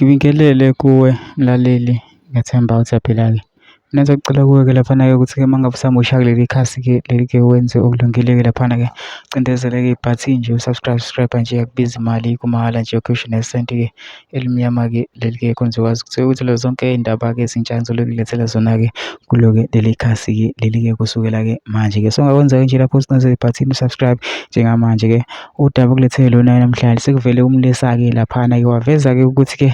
Ngibingelele kuwe mlaleli, ngiyathemba ukuthi uyaphila-ke. Mina ngizokucela kuwe-ke laphana-ke ukuthi-ke uma ngabe usamusha kuleli khasi-ke leli-ke wenze okulungile-ke laphana-ke, ucindezele-ke ibhathini nje u-subscribe, subscribe nje akubizi imali kumahhala nje ukhishwe nesenti-ke elimnyama-ke leli-ke khona uzokwazi ukuthi uthole zonke iy'ndaba-ke ezintsha engizobe ngikulethela zona-ke kulo-ke leli khasi-ke leli-ke kusukela-ke manje-ke. So ungakwenza-ke nje lapho ucindezele ibhathini u-subscribe njengamanje-ke. Udaba okulethele lona namhlanje sekuvele umlisa-ke laphana-ke waveza-ke ukuthi-ke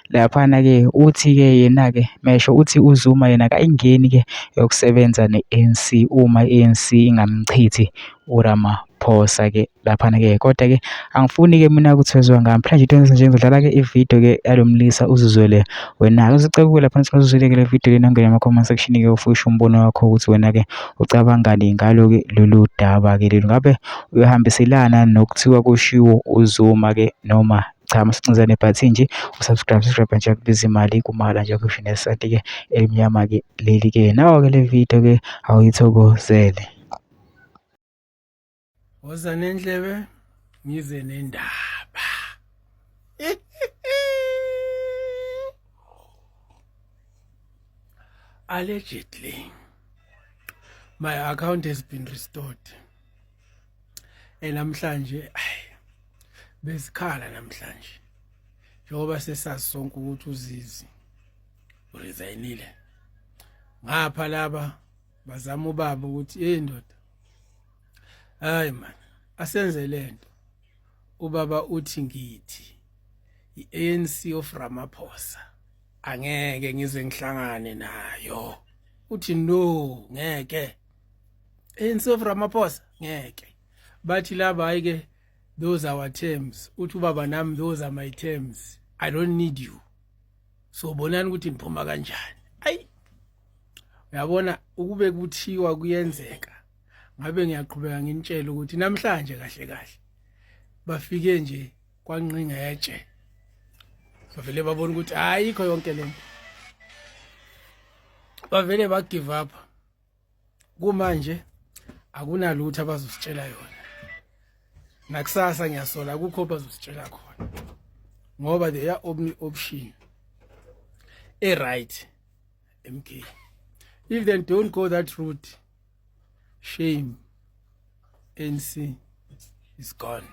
laphana-ke uthi-ke yena-ke mesho uthi uZuma yena akayingeni-ke yokusebenza ne-ANC uma i-ANC ingamchithi uRamaphosa-ke laphana-ke kodwa-ke angifuni-ke mina ukuthi wezwa ngami mhlawumbe into engizenza nje ngizodlala-ke ividiyo-ke yalo mlisa uzizwele wena-ke uzicela kuwe laphana usuzwile-ke le vidiyo lena ungene ema-comment section-ke ufishe umbono wakho ukuthi wena-ke ucabangani ngalo-ke lolu daba-ke lolu ngabe uyahambiselana nokuthiwa kushiwo uZuma-ke noma cha. Masicinzane ibhathini nje u-subscribe, subscribe nje akubiza imali kumahhala nje akusho nesenti-ke elimnyama-ke leli-ke. Nawo-ke le video-ke awuyithokozele. Woza nendlebe ngize nendaba. Allegedly my account has been restored. Namhlanje besikhala namhlanje njengoba sesazi sonke ukuthi uZizi uresignile. Ngapha laba bazama ubaba ukuthi hey ndoda, hayi man, asenze lento. Ubaba uthi ngithi iANC of Ramaphosa angeke ngize ngihlangane nayo. Uthi no, ngeke, ANC of Ramaphosa ngeke. Bathi laba hayi ke, those are our terms. Uthi ubaba nami, those are my terms, I don't need you, so bonani ukuthi niphuma kanjani. Ayi, uyabona, ukube kuthiwa kuyenzeka ngabe ngiyaqhubeka nginitshela ukuthi namhlanje kahle kahle bafike nje kwanqingetshe, bavele babona ukuthi ayikho yonke lento, bavele ba give up. Kumanje akunalutho abazositshela yona, nakusasa ngiyasola akukho bazositshela khona, ngoba they are only option e right MK. If they don't go that route, shame, ANC is gone.